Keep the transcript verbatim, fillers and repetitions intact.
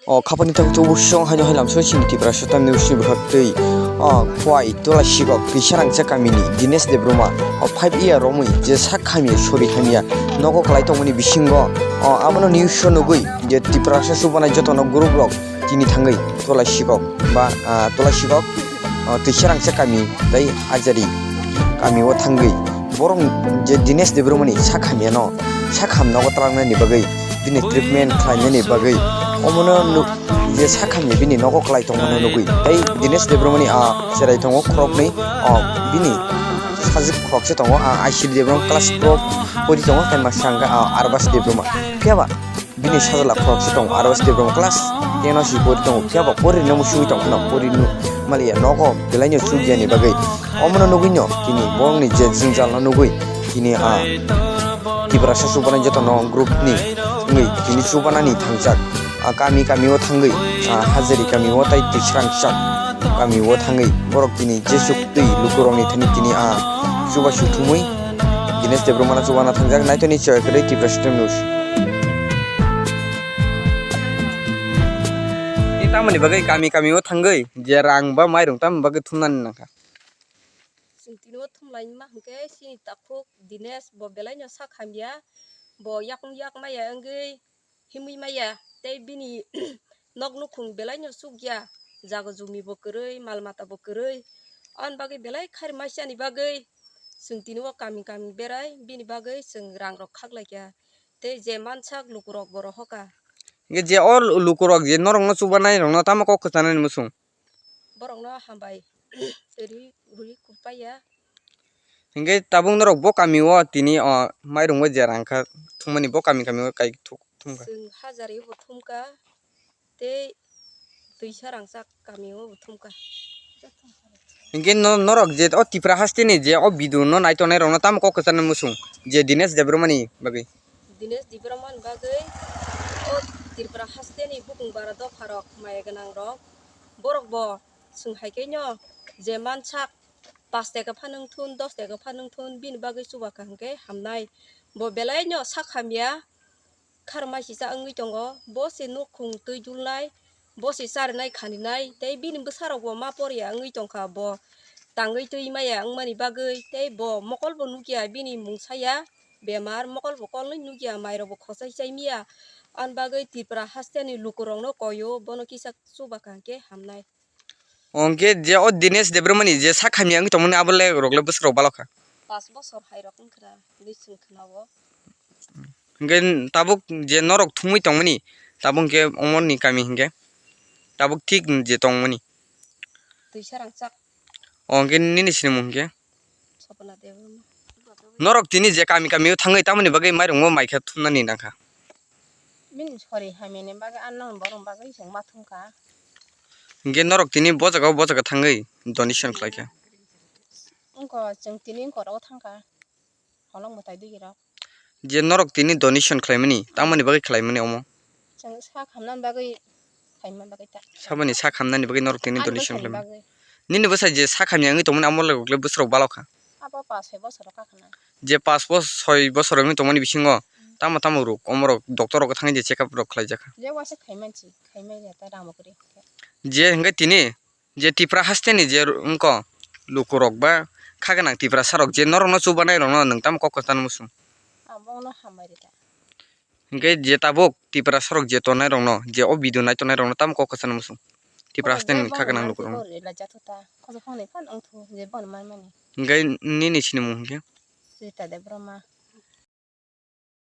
O khapani tang tubu song haino hai lamso sini Tiprasa News ni bwkhak twi. O Khwai Tola Sikok Twisarangsa kamini Dinesh Debbarma o five year romwi je sak hamya sori hamya nogo kwlai tongmani bisingo, o abono news o nugwi je Tiprasa chubanai jotono group rok tini thangwi Tola Sikok ba, ah, Tola Sikok, ah, Twisarangsa kami tei Ajari kami o thangwi borok je Dinesh Debbarmani sak hamyano sak hamnogo twlangnani bagwi bini treatment khlainani bagwi omono nuk-, je sak hamya bini nogo kwlai tongmano nugwi tei Dinesh Debbarmani, ah, cherai tongo khoroknwi, ah, bini sajwk khorokse tongo, ah, Aishri Debbarma class twelve pori tongo tei masa hwnkha, ah, Arbas Debbarma. Phiya ba bini sajla khorokse tongo, Arbas Debbarma class ten o si pori tongo, phiya ba pori rwna muchungwi tong phano pori nu maliya nogo belaino chukya ni bagwi. Omono nugwi no tini borokni je jwngjal no nugwi tini, ah, Tiprasa chubanai jotono group ni wngwi tini chubanani thangjak, ah, kami kami o thangwi, ah, Hajari kami o tei Twisarangsa kami o thangwi borok tini jesuk twi lukurokni thani tini, ah, chubachu thumwi Dinesh Debbarmano chubana thangjak. Naitoni choi kwrwi Tiprasa News. Tei tamoni bagwi kami kami o thangwi je rang ba mairung tamoni bagwi thumnani nangkha. Chwng tini o thumlaima hwnkhe chini takhuk Dinesh bo belaino sak hamya, bo yakung yak maya wngwi himwi maya tei bini nok nukhung belaino chukya, jaga jumi bo kwrwi, mal mata bo kwrwi. Aboni bagwi belai khari maisani bagwi chwng tini o kami kami berai bini bagwi chwng rang rok khaklaikha tei je mansak lukurok bo rohorkha. Hwnkhe je o lukurok je norokno chubanai rokno tamo kok kwchanani muchung? Borokno hambai rwi rwi kupaiya. Hingke tabuk norok bo kami o tini o mairung bo je rang kha thumani bo kami kami o kai thuk thumkha. Chwng Hajari bo thumkha tei Twisarangsa kami o bo thumkha. Hingke no-, norok je o Tipra haste ni je o video no nai tongnai rok no tamo kok kwcharnai muchung je Dinesh Debbarma ni bagwi. Dinesh Debbarma ni bagwi o Tripura haste ni bukung bara dopha rok maya gwnang rok borok bo chwng hai khe no je mansak pash taka pha nung thun, dos taka pha nung thun, bini bagwi chuba kaham khe hamnai. Bo belai no sak hamya, khar maisisa wngwi tongo. Bo se nukhung twi dulnai, bo se charinai khaninai, tei bini bwsarok bo ma por ya wngwi tongkha. Bo tangwi twi maya wngmani bagwi, tei bo mokol bo nukya, bini mung saya bemar, mokol bo kolnwi nukya, mairok bo khosai chai miya. Ani bagwi Tripura haste ni lukurok no koi o, bono kisa chuba kaham khe hamnai. Hwnkhe je o Dinesh Debbarma ni je sak hamya wngwi tongmani abo le rok le bwswk rok balok kha. Pash bosor hai rok wngkha na hinwi chwng khna o. Hwnkhe tabuk je norok thumwi tongmani tabuk hwnkhe omo ni kami hwnkhe tabuk thik je tongmani. Twisarangsak. O hwnkhe nini sinimung hwnkhe? Sapna Debbarma. Norok tini je kami kami o thangwi tamoni bagwi mairung o mai khe thumnani nangkha. Bini sori hamyani bagwi ano borok bagwi chwng ma thumkha. Hingke norok tini bo jaga o bo jaga thangwi donation khlai kha. Wngkha chwng tini wngkha oro thangkha. Holong mwtai digi rok. Je norok tini donation khlaimani tamoni bagwi khlaimani omo? Chwng sak hamnani bagwi khaima bagwi ta. Saboni sak hamnani bagwi norok tini donation khlaimani. Nini bwsai je sak hamya wngwi tongmani amo logi bwswk rok balok kha. Abo pash soi bosor rok kha khna. Je pash bos-, soi bosor wngwi tongmani bisingo tamo tamo rok omo rok doctor rok thangwi je check up rok khlai jakha. Je waisa khaimani si khaimani ta rang bo kwrwi. Je hwnkhe tini je Tripura haste ni je wngkha lukurok ba kha gwnang Tiprasa rok je norok no chubanai rok no nwng tamo kok kwchang muchung. Abo no hambai rwkha. Hingke je tabuk Tiprasa rok je tongnai rok no je o video nai tongnai rok no tamo kok kwchang muchung. Tripura haste ni kha gwnang lukurok no. Hingke nini sinimung hingke? Rita Debbarma.